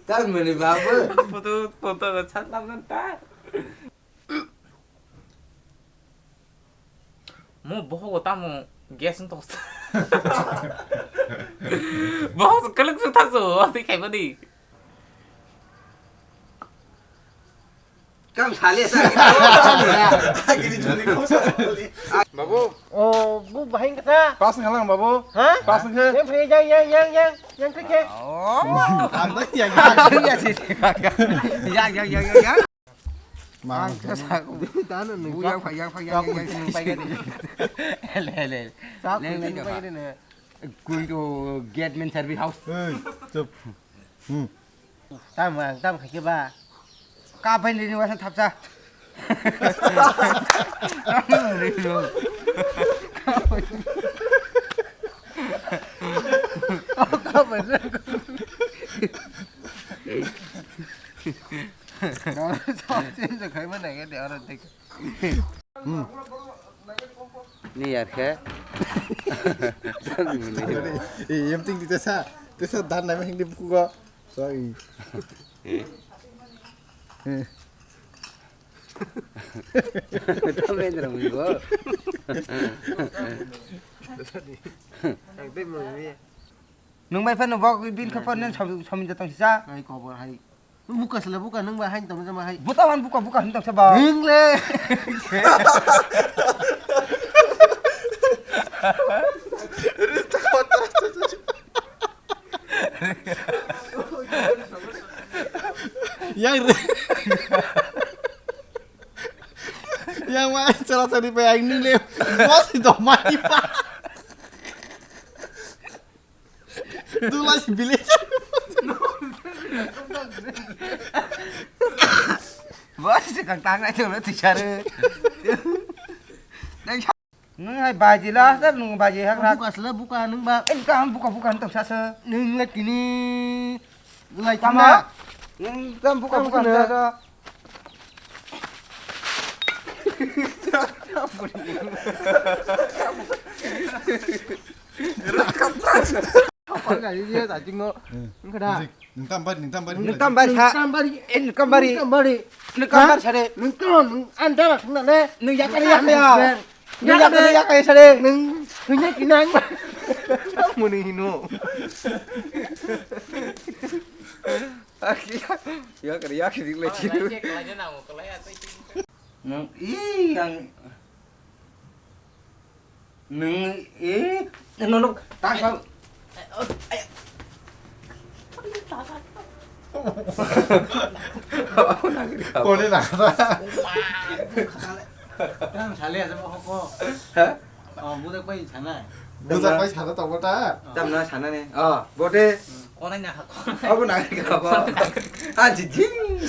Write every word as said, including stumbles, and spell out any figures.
Tamoni babu. Foto, foto chat lamna ta. Mo bohogo tamo gas wng tongsa. Bohok se kwlwk se thangsa o twi khaimani. Kam sale sa. Babu. Oh, bu bahing kata. Pas ngalang babu. Ha? Pas ngalang. Yang phai yang yang yang yang yang khe. Oh. Ang yang yang. Yang yang yang yang. Mang. Ang kasa. Dano nung. Bu yang phai yang phai yang yang yang. Ele ele. Leng leng phai. Going to get men service house. Hey, chup. Hmm. Tam ang tam khaikhe ba. Ka bai ni wasa thapsa. Ka bai. Ni yar khe. Em ting tesa, tesa dan nai ma hingdi buku go. Sorry. Tamo endro mi go. Nung bai phano bok bin khe phone nang somi jatong sisa. Ai kobor hai. Buka sele buka nung bai hain tamo jama hai. Buta wan buka buka hin tong saba. Nung le. Yang re. Yang mai chala chali pai ang nung le. Bos do mai pa. Dula si bilik. Bos si kang tang ai cholo ti chare. Nung hai baji la sa nung baji hak rak. Buka sele buka nung ba. Eh, buka buka buka tong sa se. Nung le kini. Lai tama. Tama. Nung tam buka buka sa. Apa lagi dia tadi ngo. Engkau dah. Nung tam bari, nung tam bari. Nung tam bari sa. Nung tam bari. Eh, nung tam bari. Nung tam bari. Nung tam bari sare. Nung tam, nung anda lah kena le. Nung yakar yakar ya. Nung yakar yakar sare. Nung, nung yakin nang. Muni hino. Yak yak dik le chiru. Nang i yang nang i nono ta sa. Kone na. Tang sale asa mo ko. Ha? Oh, budak pai sana. Budak pai sana to bota. Tamna sana ne. Oh, bote. Kone na. Abo na ka bo. Ah, jijing.